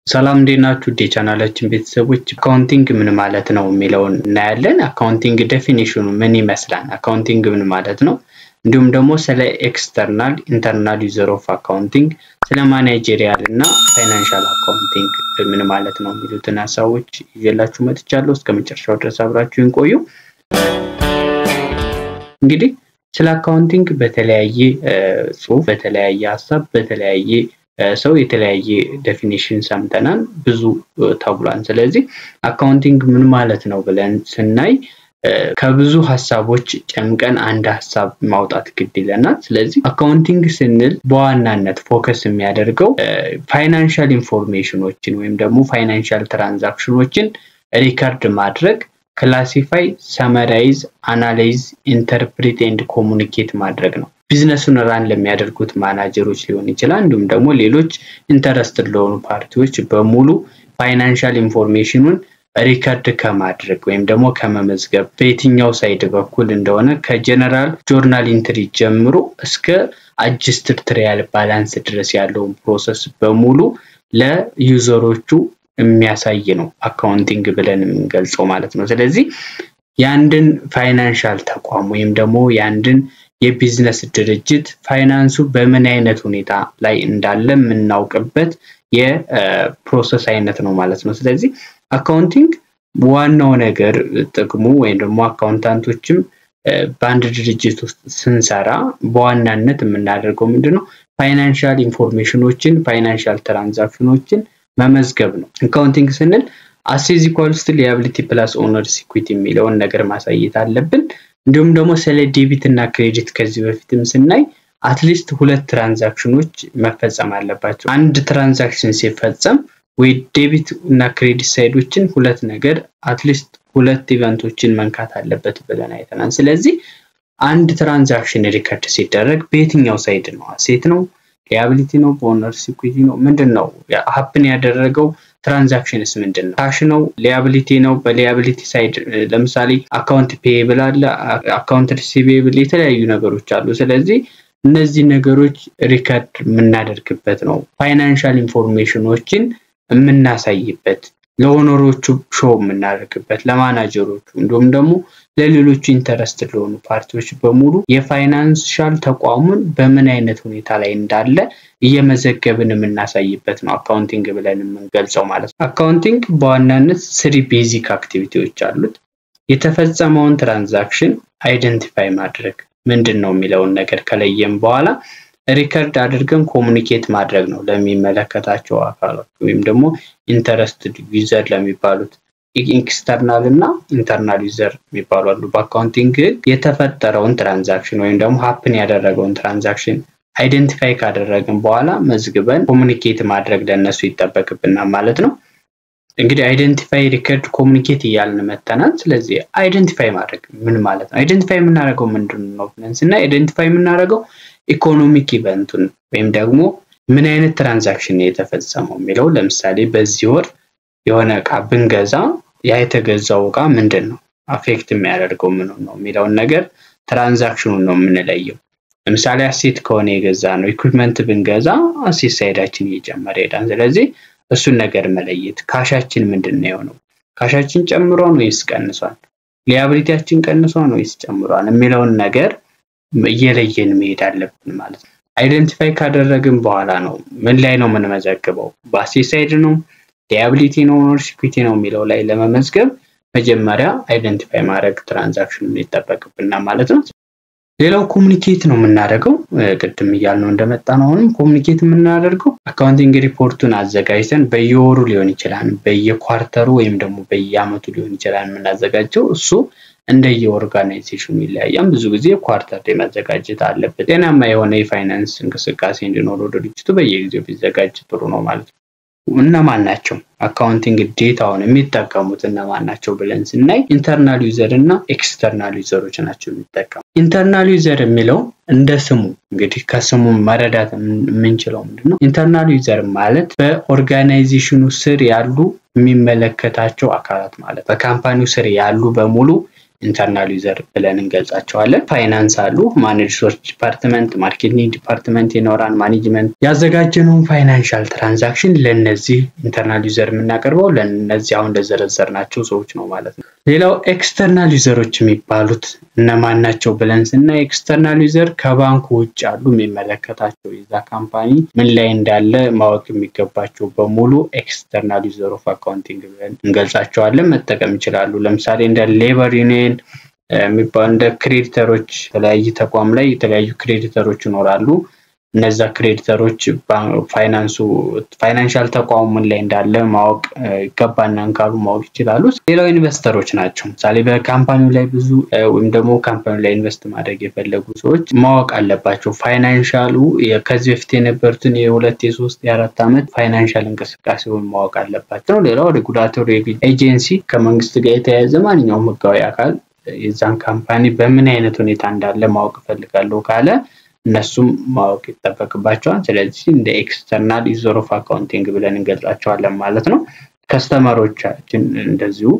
ሰላም፣ እንዴት ናችሁ? ውድ የቻናላችን ቤተሰቦች፣ accounting ምን ማለት ነው የሚለውን እናያለን። Accounting definition ኑ ምን ይመስላል? Accounting ምን ማለት ነው? እንዲሁም ደግሞ ስለ external, internal user of accounting፣ ስለ managerial እና financial accounting ምን ማለት ነው የሚሉትን ሀሳቦች ይዤላችሁ መጥቻለሁ። እስከ መጨረሻው ድረስ አብራችሁን ቆዩ። እንግዲህ ስለ accounting በተለያየ ጽሁፍ፣ በተለያየ ሀሳብ፣ በተለያየ ሰው የተለያየ definition ሰምተናል፣ ብዙ ተብሏል። ስለዚህ accounting ምን ማለት ነው ብለን ስናይ ከብዙ ሀሳቦች ጨምቀን አንድ ሀሳብ ማውጣት ግድ ይለናል። ስለዚህ accounting ስንል በዋናነት focus የሚያደርገው financial information ኖችን ወይም ደግሞ financial transaction ኖችን record ማድረግ፣ classify፣ summarize፣ analyze፣ interpret and communicate ማድረግ ነው። Business ኡን run ለሚያደርጉት ማናጀሮች ሊሆን ይችላል። እንዲሁም ደግሞ ሌሎች interested ለሆኑ ፓርቲዎች በሙሉ financial information ኑን record ከማድረግ ወይም ደግሞ ከመመዝገብ፣ በየትኛው side በኩል እንደሆነ፣ ከ general journal entry ጀምሮ እስከ adjusted trial balance ድረስ ያለውን process በሙሉ ለ user ኦቹ የሚያሳይ ነው accounting ብለን የምንገልጸው ማለት ነው። ስለዚህ የአንድን financial ተቋም ወይም ደግሞ የአንድን የቢዝነስ ድርጅት ፋይናንሱ በምን አይነት ሁኔታ ላይ እንዳለ የምናውቅበት የ process አይነት ነው ማለት ነው። ስለዚህ accounting ዋናው ነገር ጥቅሙ ወይም ደግሞ accountant ኦችም በአንድ ድርጅት ውስጥ ስንሰራ በዋናነት የምናደርገው ምንድነው? Financial information ኖችን፣ financial transaction ኖችን መመዝገብ ነው። Accounting ስንል asset equals to liability plus owner's equity የሚለውን ነገር ማሳየት አለብን። እንዲሁም ደግሞ ስለ debit እና credit ከዚህ በፊትም ስናይ at least ሁለት transaction ኖች መፈጸም አለባቸው። አንድ transaction ሲፈጸም ወይ debit እና credit side ኦችን ሁለት ነገር፣ at least ሁለት event ኦችን መንካት አለበት ብለን አይተናል። ስለዚህ አንድ transaction record ሲደረግ በየትኛው side ነው? Asset ነው? Liability ነው? በ owner's equity ነው? ምንድን ነው happen ያደረገው transaction ስ ምንድን ነው? Cash ነው? Liability ነው? በ liability side ለምሳሌ account payable አለ፣ account receivable፣ የተለያዩ ነገሮች አሉ። ስለዚህ እነዚህ ነገሮች record የምናደርግበት ነው። Financial information ኖችን የምናሳይበት፣ ለ owner ኦቹ show የምናደርግበት፣ ለማናጀሮቹ እንዲሁም ደግሞ ለሌሎቹ interest ለሆኑ ፓርቲዎች በሙሉ የ financial ተቋሙን በምን አይነት ሁኔታ ላይ እንዳለ እየመዘገብን የምናሳይበት ነው accounting ብለን የምንገልጸው ማለት ነው። Accounting በዋናነት three basic activity ዎች አሉት። የተፈጸመውን transaction identify ማድረግ፣ ምንድን ነው የሚለውን ነገር ከለየም በኋላ record አድርገን communicate ማድረግ ነው ለሚመለከታቸው አካላት ወይም ደግሞ interested user ለሚባሉት። External እና internal user የሚባሉ አሉ። በ accounting የተፈጠረውን transaction ወይም ደግሞ happen ያደረገውን transaction identify ካደረግን በኋላ መዝግበን communicate ማድረግ ለእነሱ ይጠበቅብናል ማለት ነው። እንግዲህ identify፣ record፣ communicate እያልን መተናል። ስለዚህ identify ማድረግ ምን ማለት ነው? Identify የምናደርገው ምንድን ነው ብለን ስናይ identify የምናደርገው economic event ኡን ወይም ደግሞ ምን አይነት transaction የተፈጸመው የሚለው። ለምሳሌ በዚህ ወር የሆነ እቃ ብንገዛ ያ የተገዛው እቃ ምንድን ነው፣ affect የሚያደርገው ምን ነው የሚለውን ነገር transaction ኑን ነው የምንለየው። ለምሳሌ asset ከሆነ የገዛነው፣ equipment ብንገዛ asset side ኣችን እየጨመረ ይሄዳል። ስለዚህ እሱን ነገር መለየት፣ cash ኣችን ምንድን ነው የሆነው፣ cash ኣችን ጨምሯል ወይስ ቀንሷል፣ liability ያችን ቀንሷል ወይስ ጨምሯል የሚለውን ነገር እየለየን መሄድ አለብን ማለት ነው። Identify ካደረግን በኋላ ነው ምን ላይ ነው የምንመዘግበው፣ በ asset side ነው፣ liability ነው፣ owner's equity ነው የሚለው ላይ ለመመዝገብ መጀመሪያ identify ማድረግ transaction ኑን ይጠበቅብናል ማለት ነው። ሌላው communicate ነው የምናደርገው። ቅድም እያልነው እንደመጣ ነው። አሁንም communicate የምናደርገው accounting report ኡን አዘጋጅተን በየወሩ ሊሆን ይችላል፣ በየ quarter ኡ ወይም ደግሞ በየአመቱ ሊሆን ይችላል የምናዘጋጀው። እሱ እንደየ organization ኑ ይለያያል። ብዙ ጊዜ quarter ላይ መዘጋጀት አለበት። ጤናማ የሆነ የፋይናንስ እንቅስቃሴ እንዲኖረው ድርጅቱ በየጊዜው ቢዘጋጅ ጥሩ ነው ማለት ነው። እነማን ናቸው accounting data ውን የሚጠቀሙት፣ እነማን ናቸው ብለን ስናይ internal user እና external user ኦች ናቸው የሚጠቀሙት። Internal user የሚለው እንደ ስሙ እንግዲህ ከስሙ መረዳት የምንችለው ምንድን ነው? Internal user ማለት በ organization ኑ ስር ያሉ የሚመለከታቸው አካላት ማለት፣ በ company ው ስር ያሉ በሙሉ Internal user ብለን እንገልጻቸዋለን። ፋይናንስ አሉ፣ human resource department፣ marketing department ይኖራል። Management ያዘጋጀነውን financial transaction ለነዚህ internal user የምናቀርበው ለነዚህ አሁን ለዘረዘርናቸው ሰዎች ነው ማለት ነው። ሌላው external user ኦች የሚባሉት እነማን ናቸው ብለን ስናይ፣ external user ከባንኩ ውጭ ያሉ የሚመለከታቸው፣ የዛ company ምን ላይ እንዳለ ማወቅ የሚገባቸው በሙሉ external user of accounting ብለን እንገልጻቸዋለን። መጠቀም ይችላሉ። ለምሳሌ እንደ labor union የሚባሉ፣ እንደ creditor ኦች፣ የተለያዩ ተቋም ላይ የተለያዩ creditor ኦች ይኖራሉ። እነዛ creditor ኦች ፋይናንሱ financial ተቋሙ ምን ላይ እንዳለ ማወቅ ይገባናል ካሉ ማወቅ ይችላሉ። ሌላው investor ኦች ናቸው። ምሳሌ በ company ው ላይ ብዙ ወይም ደግሞ company ው ላይ invest ማድረግ የፈለጉ ሰዎች ማወቅ አለባቸው። Financial ኡ ከዚህ በፊት የነበሩትን የ2፣ የ3፣ የ4 ዓመት financial እንቅስቃሴውን ማወቅ አለባቸው። ሌላው regulatory agency፣ ከመንግስት ጋር የተያያዘ ማንኛውም ህጋዊ አካል የዛን company በምን አይነት ሁኔታ እንዳለ ማወቅ እፈልጋለሁ ካለ እነሱም ማወቅ ይጠበቅባቸዋል። ስለዚህ እንደ external user of accounting ብለን እንገልጻቸዋለን ማለት ነው። Customer ኦቻችን እንደዚሁ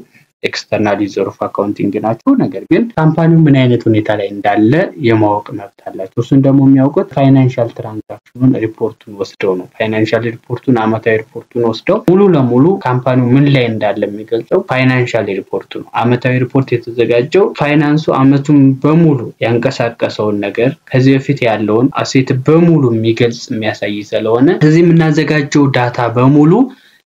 external user of accounting ናቸው። ነገር ግን company ው ምን አይነት ሁኔታ ላይ እንዳለ የማወቅ መብት አላቸው። እሱን ደግሞ የሚያውቁት financial transaction ኑን ሪፖርቱን ወስደው ነው። Financial ሪፖርቱን፣ አመታዊ ሪፖርቱን ወስደው ሙሉ ለሙሉ company ው ምን ላይ እንዳለ የሚገልጸው financial ሪፖርቱ ነው። አመታዊ ሪፖርት የተዘጋጀው ፋይናንሱ አመቱን በሙሉ ያንቀሳቀሰውን ነገር፣ ከዚህ በፊት ያለውን asset በሙሉ የሚገልጽ፣ የሚያሳይ ስለሆነ እዚህ የምናዘጋጀው data በሙሉ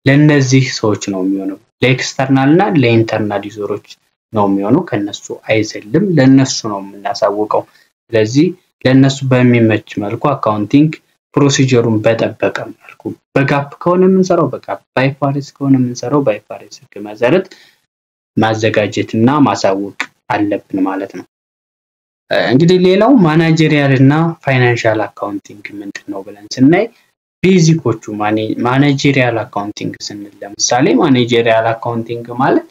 ለእነዚህ ሰዎች ነው የሚሆነው። ለ external እና ለ internal user ኦች ነው የሚሆነው። ከነሱ አይዘልም። ለነሱ ነው የምናሳውቀው። ስለዚህ ለነሱ በሚመች መልኩ፣ accounting procedure ኡን በጠበቀ መልኩ፣ በ GAAP ከሆነ የምንሰራው በ GAAP፣ በ IFRS ከሆነ የምንሰራው በ IFRS ህግ መሰረት ማዘጋጀት እና ማሳወቅ አለብን ማለት ነው። እንግዲህ ሌላው managerial እና financial accounting ምንድን ነው ብለን ስናይ basic ኦቹ፣ managerial accounting ስንል ለምሳሌ managerial accounting ማለት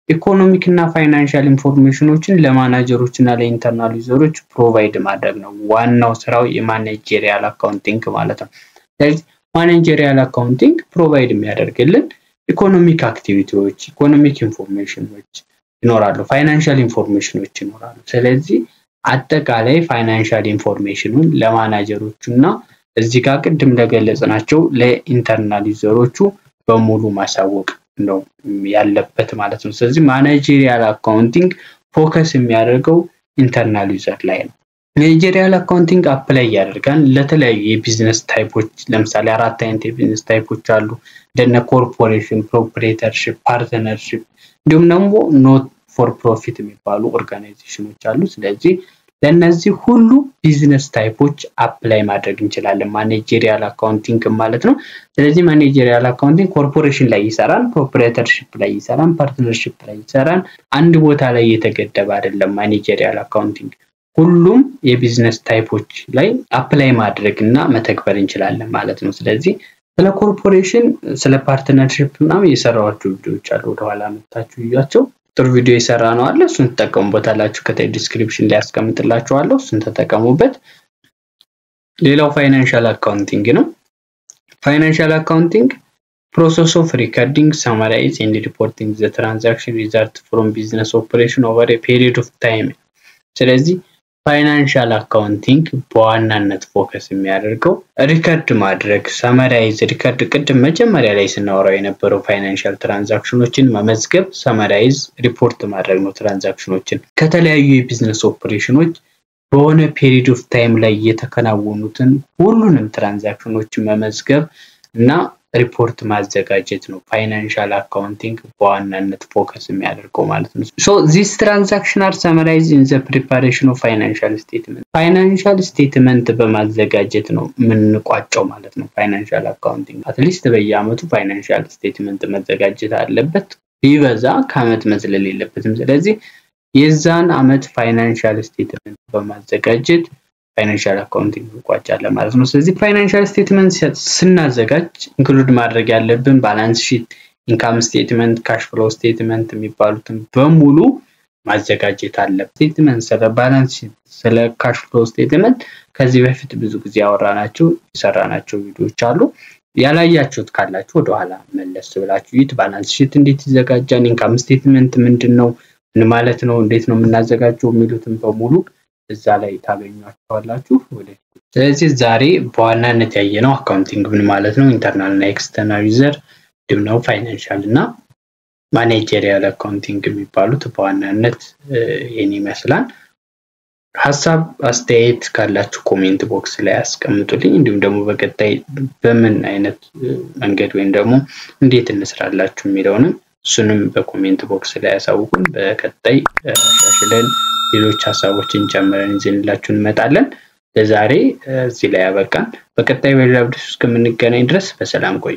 economic እና financial information ኦችን ለማናጀሮች እና ለ internal user ኦች provide ማድረግ ነው። ዋናው ስራው የ managerial accounting ማለት ነው። ስለዚህ managerial accounting provide የሚያደርግልን economic activity ዎች፣ economic information ኦች ይኖራሉ፣ financial information ኦች ይኖራሉ። ስለዚህ አጠቃላይ financial information ኑን ለማናጀሮቹ እና እዚህ ጋር ቅድም ለገለጽናቸው ለ internal user ኦቹ በሙሉ ማሳወቅ ነው ያለበት ማለት ነው። ስለዚህ managerial accounting focus የሚያደርገው internal user ላይ ነው። Managerial accounting apply ያደርጋል ለተለያዩ የ business type ኦች። ለምሳሌ አራት አይነት የ business type ኦች አሉ። እንደነ corporation፣ proprietorship፣ partnership እንዲሁም ደግሞ not for profit የሚባሉ organization ኦች አሉ። ስለዚህ ለእነዚህ ሁሉ business type ኦች apply ማድረግ እንችላለን፣ managerial accounting ማለት ነው። ስለዚህ managerial accounting corporation ላይ ይሰራል፣ proprietorship ላይ ይሰራል፣ partnership ላይ ይሰራል። አንድ ቦታ ላይ የተገደበ አይደለም። Managerial accounting ሁሉም የ business type ኦች ላይ apply ማድረግ እና መተግበር እንችላለን ማለት ነው። ስለዚህ ስለ ኮርፖሬሽን፣ ስለ partnership ምናምን የሰራኋቸው ቪዲዮዎች አሉ። ወደኋላ መታችሁ እያቸው። ጥሩ ቪዲዮ የሰራ ነው አለ። እሱን ትጠቀሙበታላችሁ። ከታይ description ላይ ያስቀምጥላችኋለሁ። እሱን ተጠቀሙበት። ሌላው financial accounting ነው። Financial accounting process of recording, summarize and reporting the transaction result from business operation over a period of time። ስለዚህ financial accounting በዋናነት focus የሚያደርገው record ማድረግ፣ summarize፣ record፣ ቅድም መጀመሪያ ላይ ስናወራው የነበረው financial transaction ኦችን መመዝገብ፣ summarize፣ ሪፖርት ማድረግ ነው። Transaction ኦችን ከተለያዩ የ business operation ኦች በሆነ period of time ላይ የተከናወኑትን ሁሉንም transaction ኦች መመዝገብ እና ሪፖርት ማዘጋጀት ነው financial accounting በዋናነት focus የሚያደርገው ማለት ነው። So this transaction are summarize in the preparation of financial statement። Financial statement በማዘጋጀት ነው የምንቋጨው ማለት ነው። Financial accounting at least በየአመቱ financial statement መዘጋጀት አለበት። ቢበዛ ከአመት መዝለል የለበትም። ስለዚህ የዛን አመት financial statement በማዘጋጀት financial accounting እንቋጫለን ማለት ነው። ስለዚህ financial statement ስናዘጋጅ include ማድረግ ያለብን balance sheet፣ income statement፣ cash flow statement የሚባሉትን በሙሉ ማዘጋጀት አለብን። Statement ስለ balance sheet፣ ስለ cash flow statement ከዚህ በፊት ብዙ ጊዜ ያወራናቸው፣ የሰራናቸው ቪዲዮዎች አሉ። ያላያችሁት ካላችሁ ወደኋላ መለስ ብላችሁ እዩት። Balance sheet እንዴት ይዘጋጃል፣ income statement ምንድን ነው፣ ምን ማለት ነው፣ እንዴት ነው የምናዘጋጀው የሚሉትን በሙሉ እዛ ላይ ታገኟቸዋላችሁ። ስለዚህ ዛሬ በዋናነት ያየነው accounting ምን ማለት ነው፣ internal እና external user እንዲሁም ደግሞ financial እና managerial accounting የሚባሉት በዋናነት ይህን ይመስላል። ሀሳብ አስተያየት ካላችሁ comment box ላይ አስቀምጡልኝ። እንዲሁም ደግሞ በቀጣይ በምን አይነት መንገድ ወይም ደግሞ እንዴት እንስራላችሁ የሚለውንም እሱንም በ comment box ላይ ያሳውቁን። በቀጣይ አሻሽለን ሌሎች ሀሳቦችን ጨምረን ይዘንላችሁ እንመጣለን። ለዛሬ እዚህ ላይ ያበቃን። በቀጣይ በሌላ ቪዲዮ እስከምንገናኝ ድረስ በሰላም ቆዩ።